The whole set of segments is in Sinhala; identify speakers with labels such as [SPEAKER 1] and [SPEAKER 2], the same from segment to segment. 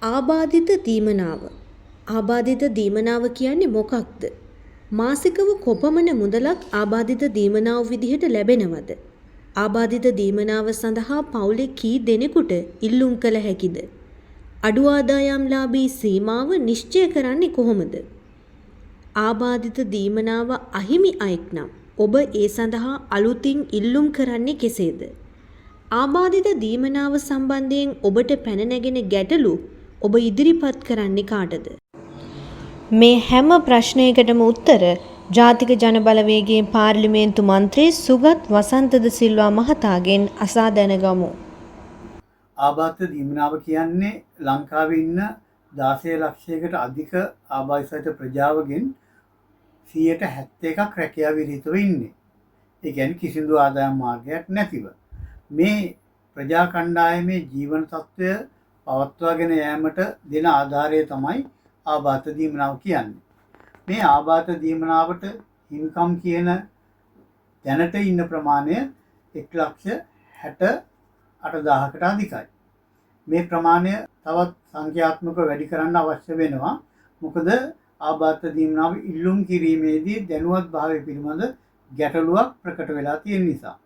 [SPEAKER 1] ආබාධිත දීමනාව. ආබාධිත දීමනාව කියන්නේ මොකක්ද? මාසිකව කොපමණ මුදලක් ආබාධිත දීමනාව විදිහට ලැබෙනවද? ආබාධිත දීමනාව සඳහා පවුලේ කී දෙනෙකුට ඉල්ලුම් කළ හැකිද? අඩු ආදායම්ලාභී සීමාව නිශ්චය කරන්නේ කොහොමද? ආබාධිත දීමනාව අහිමි අයෙක් නම් ඔබ ඒ සඳහා අලුතින් ඉල්ලුම් කරන්නේ කෙසේද? ආබාධිත දීමනාව සම්බන්ධයෙන් ඔබට පැන නැගෙන ගැටලු ඔබ ඉදිරිපත් කරන්නේ කාටද? මේ හැම ප්‍රශ්නයකටම උත්තර ජාතික ජන බලවේගයේ පාර්ලිමේන්තු මන්ත්‍රී සුගත් වසන්ත ද සිල්වා මහතාගෙන් අසා දැනගමු.
[SPEAKER 2] ආබාධිත දීමනාව කියන්නේ ලංකාවේ ඉන්න 16 ලක්ෂයකට අධික ආබාධිත සහිත ප්‍රජාවගෙන් 71%ක් රැකියා විරහිතව ඉන්නේ. ඒ කියන්නේ කිසිදු ආදායම් මාර්ගයක් නැතිව. මේ ප්‍රජා කණ්ඩායමේ ජීවන තත්ත්වය පවත්වාගෙන යෑමට දෙන ආධාරය තමයි ආබාධිත දීමනාව කියන්නේ. මේ ආබාධිත දීමනාවට හිමිකම් කියන දැනට ඉන්න ප්‍රමාණය 1,68,000කට අධිකයි. මේ ප්‍රමාණය තවත් සංඛ්‍යාත්මකව වැඩි කරන්න අවශ්‍ය වෙනවා. මොකද ආබාධිත දීමනාව ඉල්ලුම් කිරීමේදී දැනුවත් භාවය පිළිබඳ ගැටලුවක් ප්‍රකට වෙලා තියෙන නිසා.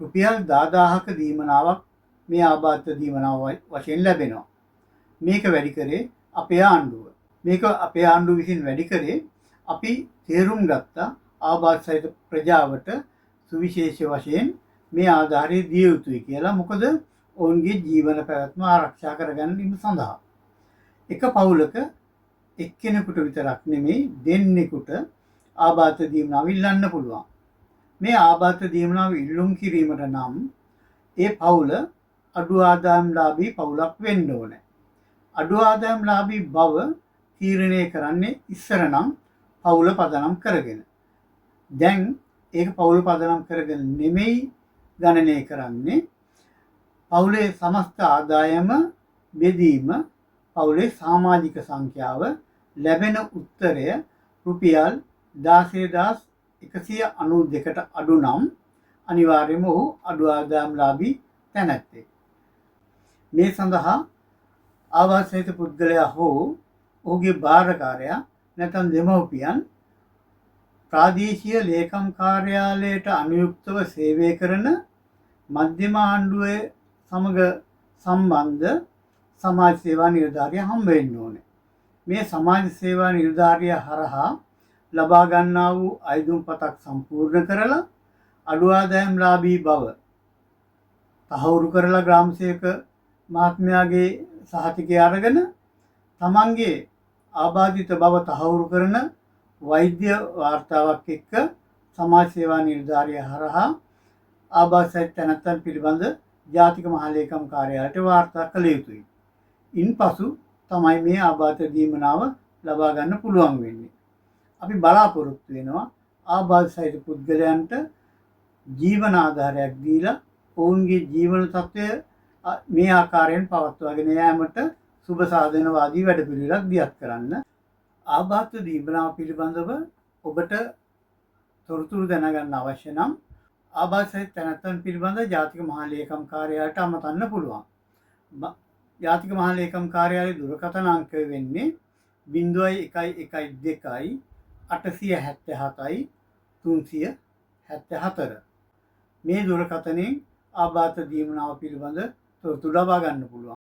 [SPEAKER 2] රුපියල් 10,000ක දීමනාවක් මේ ආබාධිත දීමනාව වශයෙන් ලැබෙනවා. මේක වැඩි කරේ අපේ ආණ්ඩුව. මේක අපේ ආණ්ඩුව විසින් වැඩි කරේ අපි තේරුම් ගත්තා ආබාධ සහිත ප්‍රජාවට සුවිශේෂ වශයෙන් මේ ආධාරය දිය යුතුයි කියලා. මොකද ඔවුන්ගේ ජීවන පැවැත්ම ආරක්ෂා කරගැනීම සඳහා. එක පවුලක එක්කෙනෙකුට විතරක් නෙමෙයි දෙන්නෙකුට ආබාධ දීමනාව ඉල්ලන්න පුළුවන්. මේ ආබාධ දීමනාව ඉල්ලුම් කිරීමට නම් ඒ පවුල අඩු ආදායම්ලාභී පවුලක් වෙන්න ඕනේ. අඩු ආදායම්ලාභී බව තීරණය කරන්නේ ඉස්සර නම් පවුල පදනම් කරගෙන. දැන් ඒක පවුල පදනම් කරගෙන නෙමෙයි ගණනය කරන්නේ. පවුලේ සමස්ත ආදායම බෙදීම පවුලේ සමාජික සංඛ්‍යාව ලැබෙන උත්තරය රුපියල් 16,192කට අඩු නම් අනිවාර්යයෙන්ම ඔහු අඩු ආදායම්ලාභී තැනැත්තෙක්. මේ සඳහා ආවාස සහිත පුද්ගලයා හෝ ඔහුගේ භාරකාරයා නැත්නම් දෙමව්පියන් ප්‍රාදේශීය ලේකම් කාර්යාලයට අනුයුක්තව සේවය කරන මධ්‍යම ආණ්ඩුවේ සමග සම්බන්ධ සමාජ සේවා නිලධාරියා හම්බ වෙන්න ඕනේ. මේ සමාජ සේවා නිලධාරියා හරහා ලබා ගන්නා වූ අයදුම්පතක් සම්පූර්ණ කරලා අඩු ආදායම්ලාභී බව තහවුරු කරලා ග්‍රාම සේවක මහත්මයාගේ සහතිකය අරගෙන තමන්ගේ ආබාධිත බව තහවුරු කරන වෛද්‍ය වාර්තාවක් එක්ක සමාජ සේවා නිලධාරියා හරහා ආබාධ සහිත තැනැත්තන් පිළිබඳ ජාතික මහලේකම් කාර්යාලයට වාර්තා කළ යුතුයි. ඉන්පසු තමයි මේ ආබාධ දීමනාව ලබා ගන්න පුළුවන් වෙන්නේ. අපි බලාපොරොත්තු වෙනවා ආබාධ සහිත පුද්ගලයන්ට ජීවන ආධාරයක් දීලා ඔවුන්ගේ ජීවන තත්ත්වය මේ ආකාරයෙන් පවත්වාගෙන යාමට සුබ සාධනවාදී වැඩපිළිවෙලක් දියත් කරන්න. ආබාධ දීමනාව පිළිබඳව ඔබට තොරතුරු දැනගන්න අවශ්‍ය නම් ආබාධ සහිත තැනැත්තන් පිළිබඳ ජාතික මහලේකම් කාර්යාලයට අමතන්න පුළුවන්. ජාතික මහලේකම් කාර්යාලයේ දුරකථන අංකය වෙන්නේ 0112 877 374. මේ දුරකථනයෙන් ආබාධ දීමනාව පිළිබඳ තොරතුරු ලබා ගන්න පුළුවන්.